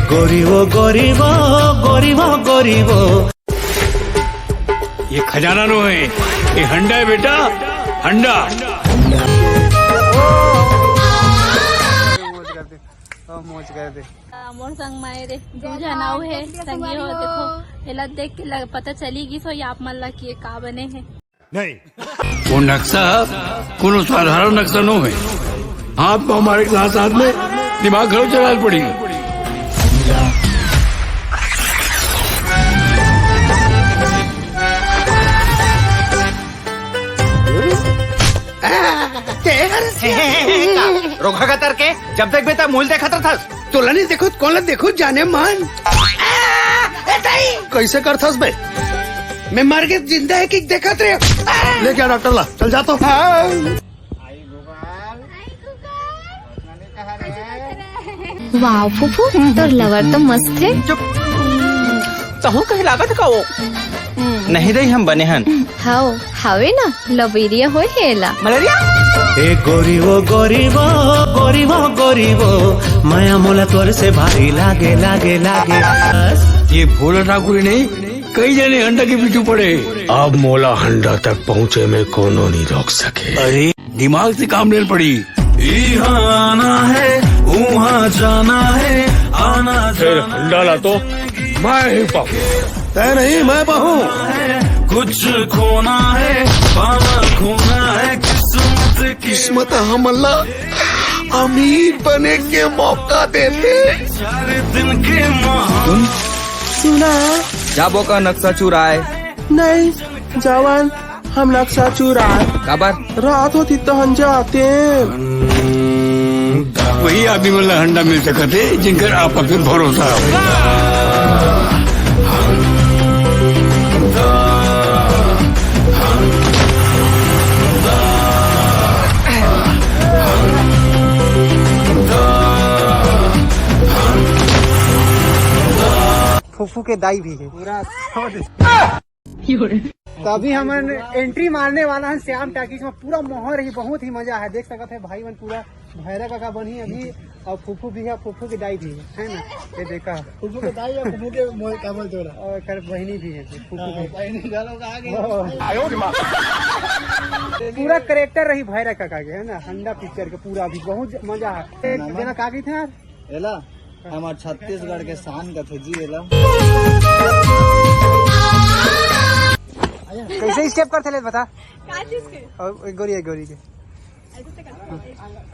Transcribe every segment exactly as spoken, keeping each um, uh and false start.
गोरी वो, गोरी वो, गोरी वो, गोरी वो। ये खजाना नो है, ये हंडा है बेटा, हंडा। मौज कर दे, मौज कर दे। मोर संग माए रे, दू झन अउ हे, संगी हो, देखो, एला देख के लग, पता चली गिस होही आप मन ला कि ये का बने हे। नहीं। वो नक्शा कोनो साधारण नक्शा नो है। आपको हमारे साथ साथ में दिमाग खराब चलाना पड़ी। रोखा का तरके जब देख बेटा मूल देखा था। तोला नहीं देखो, कौन ला देखो, जाने मन। कैसे करथस बे? मैं मर के जिंदा है कि देखत रहे। ले गया डॉक्टर ला, चल जा तो। हाँ। वाह फूफू, तोर लवर तो मस्त है। चुप। तहू कहे लागत का वो? नहीं दई, हम बने हन। हाओ, हावे ना, लवेरिया होए है एला। मलेरिया? ए गोरी वो, गोरी वो, गोरी वो, गोरी वो, माया मोला तोर से भारी लागे, लागे, लागे। ये भोला ठाकुर ही नहीं, कई जने अंडा के पीछू पड़े। अब मोला हंडा तक पहुँचे में कोनो नहीं रोक सके। अरे, दिमाग से काम लेल पड़ी। यहाँ आना है, वहाँ जाना है, आना फिर जाना हंडा ला तो मैं ही पाऊँ। तय नहीं, मैं पाऊँ। कुछ खोना है, पाना खोना है, किस्मत के किस्मत हमला अमीर बने के मौका देते। चार दिन के महा- सुना? जाबो का नक्शा चुराए? नहीं, जवान, हम नक्शा चुराए। काबर? रात होती तो हम जाते। वही आदमी वाला हंडा मिल सकते, जिनकर आप पे भरोसा हो। फूफू के दाई भी है। पूरा तो अभी हमन एंट्री मारने वाला है श्याम टाकीज में। पूरा माहौल ही बहुत ही मजा है, देख सकत है भाई मन, पूरा भैरा काका बनी अभी, और फूफू भी है, फूफू की दाई भी है, है ना? ये देखा, फूफू के दाई या फूफू के मोए का बोलते होला? और कर बहनी भी है फूफू हाँ, की। बहनी घलो का आगे। हाँ। पूरा करेक्टर रही भैरा काका के, है ना? हंडा पिक्चर के पूरा अभी बहुत ज-, मजा है। एक जना का गई थे यार, एला हमर छत्तीसगढ़ के शान कथे जी एला। कैसे स्टेप करथे ले बता। का चीज के? और एक गोरी, एक गोरी के। ऐसे से करते हैं।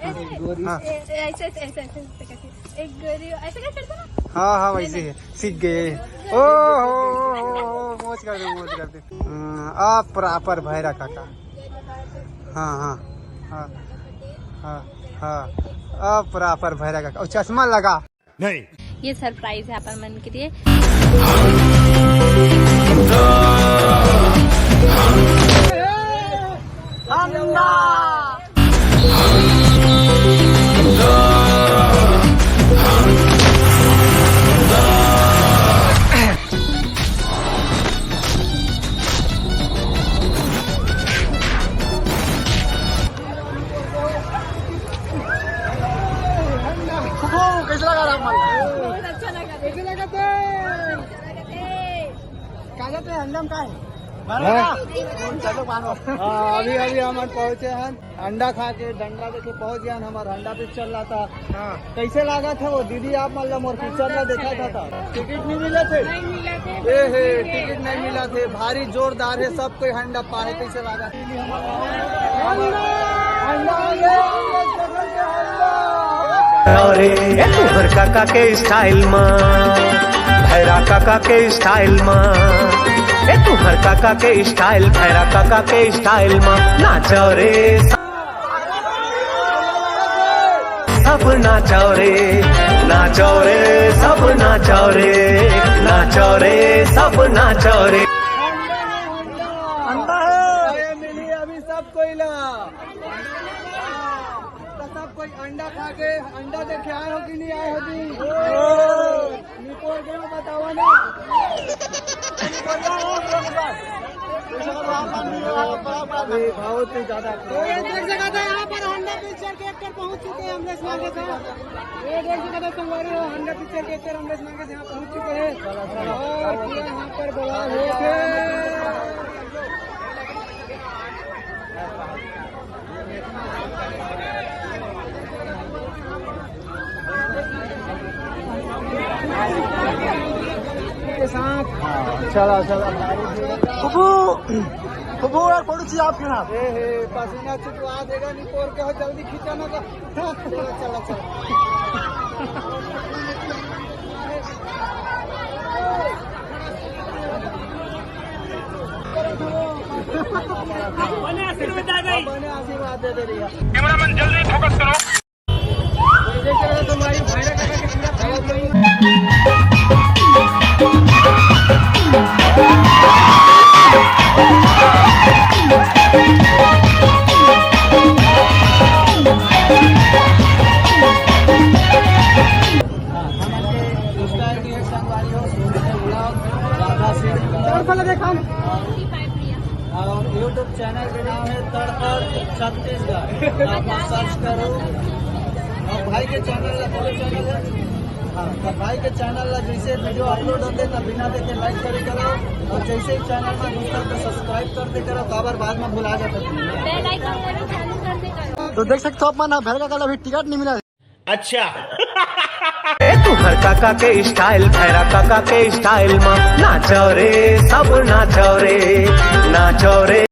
ऐसे, ऐसे, गोरी। हाँ। ए, ए, ऐसे, ऐसे, ऐसे, ऐसे, ऐसे करके। एक गोरी, ऐसे कैसे करते ना? हाँ, हाँ, नहीं, वैसे नहीं। ही सीख गए। ओ हो, हो, हो, हो, मौज कर दे, मौज कर दे। हाँ, आप प्रॉपर भैरा काका। हाँ, हाँ, हाँ, हाँ, हाँ। अब प्रॉपर भैरा काका। और चश्मा लगा। नहीं। ये सरप्राइज है अपन मन के लिए। कैसे लगा रहा हमारा? बहुत अच्छा लगा। कैसे लगा थे? लगा थे। काला थे हंडम का है? हाँ? चलो मानो। हाँ, अभी, अभी हम पहुँचे हैं। अंडा खा के डंडा देखे पहुँच गया, हमारा अंडा भी चल रहा था। हाँ। कैसे लगा था वो दीदी, आप मतलब मोर पिक्चर में देखा था, था? टिकट नहीं मिला थे? नहीं मिला थे। ए हे, टिकट नहीं मिला थे। भारी जोरदार है, सब कोई हंडा पाए, कैसे लगा? अरे ए तुहर काका के स्टाइल मा, भैरा काका के स्टाइल मा, ए तुहर काका के स्टाइल, भैरा काका के स्टाइल मा नाचो रे। सब नाचो रे, नाचो रे, सब नाचो रे, नाचो रे, सब नाचो रे। अंडा है। अरे मिली अभी सब कोई ला। तो सब कोई अंडा खा के, अंडा देख के आए हो कि नहीं आए हो जी? निपोर के बताओ ना। बहुत ही ज्यादा। तो ये देख सकते हैं यहाँ पर अंडा। पिक्चर के एक्टर पहुंच चुके हैं अमलेश मांगे साहब। ये देख सकते हो संगवारी हो, हंडा पिक्चर के एक्टर अमलेश मांगे साहब पहुंच चुके हैं और पूरा यहाँ पर बवाल हो गया। के साथ। चला, चला। फुफू, फुफू, यार, फोटो चाहिए आपके साथ। ए, हे, पसीना छुटवा देगा, नहीं पोर के हो, जल्दी खींचा ना तो। चला, चला, चला। बने आशीर्वाद दे दे रही है। कैमरामैन, जल्दी फोकस करो। और YouTube चैनल के नाम है तड़पड़ छत्तीसगढ़। आप सर्च करो। और भाई के चैनल ला, बोलो चैनल है। हाँ, तो भाई के चैनल ला जैसे वीडियो अपलोड होते तो बिना देखे लाइक करे करो। और जैसे ही चैनल में दूसरा को सब्सक्राइब कर दे करो, तो अबर बाद में भुला जाता है। बेल आइकन ला भी चालू कर दे करो। तो देख सकते हो आप मन, भैरा काका ला अभी टिकट नहीं मिला। अच्छा। ए, तुहर काका के स्टाइल, भैरा काका के स्टाइल में नाचो रे, सब नाचो रे, नाचो रे।